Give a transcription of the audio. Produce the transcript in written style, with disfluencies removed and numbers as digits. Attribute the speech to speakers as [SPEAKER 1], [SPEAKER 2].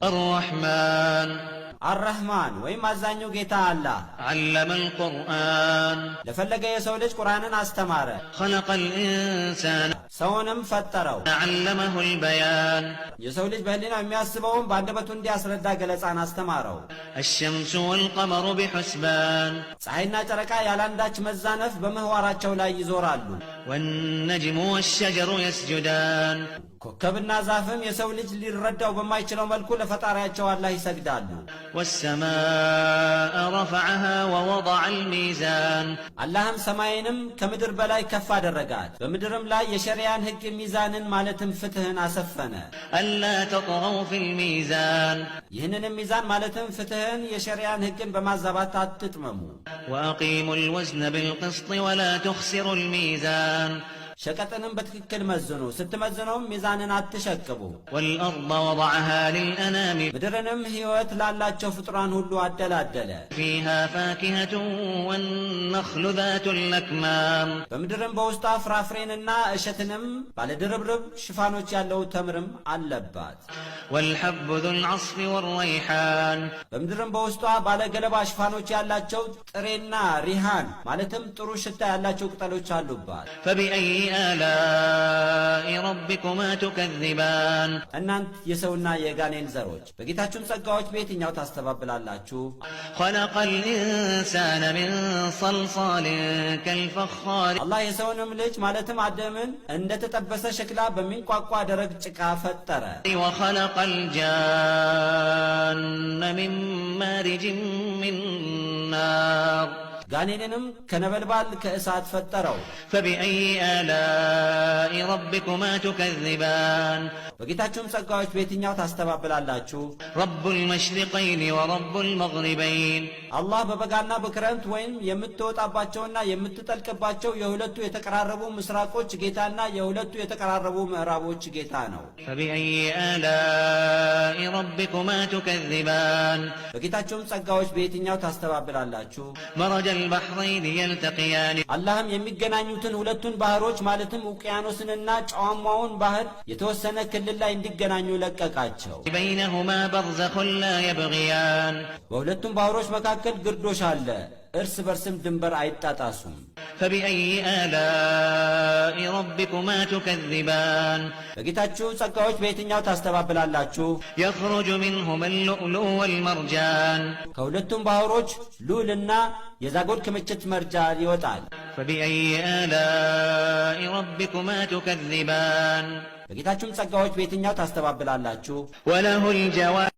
[SPEAKER 1] الرحمن
[SPEAKER 2] አረህማን ወይም አዛኙ ጌታ አላህ።
[SPEAKER 1] علم القرآن።
[SPEAKER 2] ለፈለገ የሰው ልጅ ቁርአንን አስተማረ።
[SPEAKER 1] خلق الإنسان።
[SPEAKER 2] ሰውንም ፈጠረው።
[SPEAKER 1] علمه البيان።
[SPEAKER 2] የሰው ልጅ በህሊናው የሚያስበውን በአንደበቱ እንዲያስረዳ ገለጻን አስተማረው።
[SPEAKER 1] الشمس والقمر بحسبان።
[SPEAKER 2] ፀሐይና ጨረቃ ያላንዳች መዛነፍ በምህዋራቸው ላይ ይዞራሉ።
[SPEAKER 1] والنجم والشجر يسجدان።
[SPEAKER 2] ኮከብና ዛፍም የሰው ልጅ ሊረዳው በማይችለው መልኩ ለፈጣሪያቸው አላህ ይሰግዳሉ።
[SPEAKER 1] والسماء رفعها ووضع الميزان።
[SPEAKER 2] አላህም ሰማይንም ከምድር በላይ ከፍ አደረጋት፣ በምድርም ላይ የሸሪያን ሕግ ሚዛንን ማለትም ፍትህን አሰፈነ።
[SPEAKER 1] ألا تطغوا في الميزان።
[SPEAKER 2] ይህንንም ሚዛን ማለትም ፍትህን የሸሪያን ሕግን በማዛባት አትጥመሙ።
[SPEAKER 1] وأقيموا الوزن بالقسط ولا تخسروا الميزان።
[SPEAKER 2] ሸቀጥንም በትክክል መዝኑ፣ ስትመዝነውም ሚዛንን አትሸቅቡ።
[SPEAKER 1] والأرض وضعها للأنام።
[SPEAKER 2] ምድርንም ሕይወት ላላቸው ፍጡራን ሁሉ አደላደለ።
[SPEAKER 1] فيها فاكهة والنخل ذات الأكمام።
[SPEAKER 2] በምድርም በውስጧ ፍራፍሬንና እሸትንም ባለድርብርብ ሽፋኖች ያለው ተምርም አለባት።
[SPEAKER 1] والحب ذو العصف والريحان።
[SPEAKER 2] በምድርም በውስጧ ባለገለባ ሽፋኖች ያላቸው ጥሬና ሪሃን ማለትም ጥሩ ሽታ ያላቸው ቅጠሎች አሉባት።
[SPEAKER 1] فبأي آلاء ربكما تكذبان?
[SPEAKER 2] እናንት የሰውና የጋኔን ዘሮች፣ በጌታችሁም ጸጋዎች በየትኛው ታስተባብላላችሁ?
[SPEAKER 1] خلق الإنسان من صلصال كالفخار።
[SPEAKER 2] አላህ የሰውንም ልጅ ማለትም አደምን እንደተጠበሰ ሸክላ በሚንቋቋ ደረቅ ጭቃ ፈጠረ።
[SPEAKER 1] وخلق الجان من مارج من نار።
[SPEAKER 2] ጋኔንንም ከነበልባል ከእሳት ፈጠረው።
[SPEAKER 1] فبأي آلاء ربكما تكذبان?
[SPEAKER 2] በጌታችሁም ጸጋዎች በየትኛው ታስተባብላላችሁ?
[SPEAKER 1] رب المشرقين ورب المغربين።
[SPEAKER 2] አላህ በበጋና በክረምት ወይም የምትወጣባቸውና የምትጠልቅባቸው የሁለቱ የተቀራረቡ ምስራቆች ጌታና የሁለቱ የተቀራረቡ ምዕራቦች ጌታ ነው።
[SPEAKER 1] فبأي آلاء ربكما تكذبان?
[SPEAKER 2] በጌታችሁም ጸጋዎች በየትኛው ታስተባብላላችሁ?
[SPEAKER 1] مرج البحرين يلتقيان።
[SPEAKER 2] አላህም የሚገናኙትን ሁለቱን ባህሮች ማለትም ውቅያኖስንና ጨዋማውን ባህር የተወሰነ ክልል ላይ እንዲገናኙ ለቀቃቸው።
[SPEAKER 1] بينهما برزخ لا يبغيان።
[SPEAKER 2] በሁለቱም ባህሮች መካከል ግርዶሽ አለ፣ እርስ በርስም ድንበር አይጣጣሱም።
[SPEAKER 1] فبأي آلاء ربكما تكذبان?
[SPEAKER 2] በጌታችሁ ጸጋዎች በየትኛው ታስተባብላላችሁ?
[SPEAKER 1] يخرج منهما اللؤلؤ والمرجان።
[SPEAKER 2] ከሁለቱም ባህሮች ሉልና የዛጎል ክምችት መርጃን ይወጣል።
[SPEAKER 1] فبأي آلاء ربكما تكذبان?
[SPEAKER 2] በጌታችሁም ጸጋዎች በየትኛው ታስተባብላላችሁ?
[SPEAKER 1] وله الجوار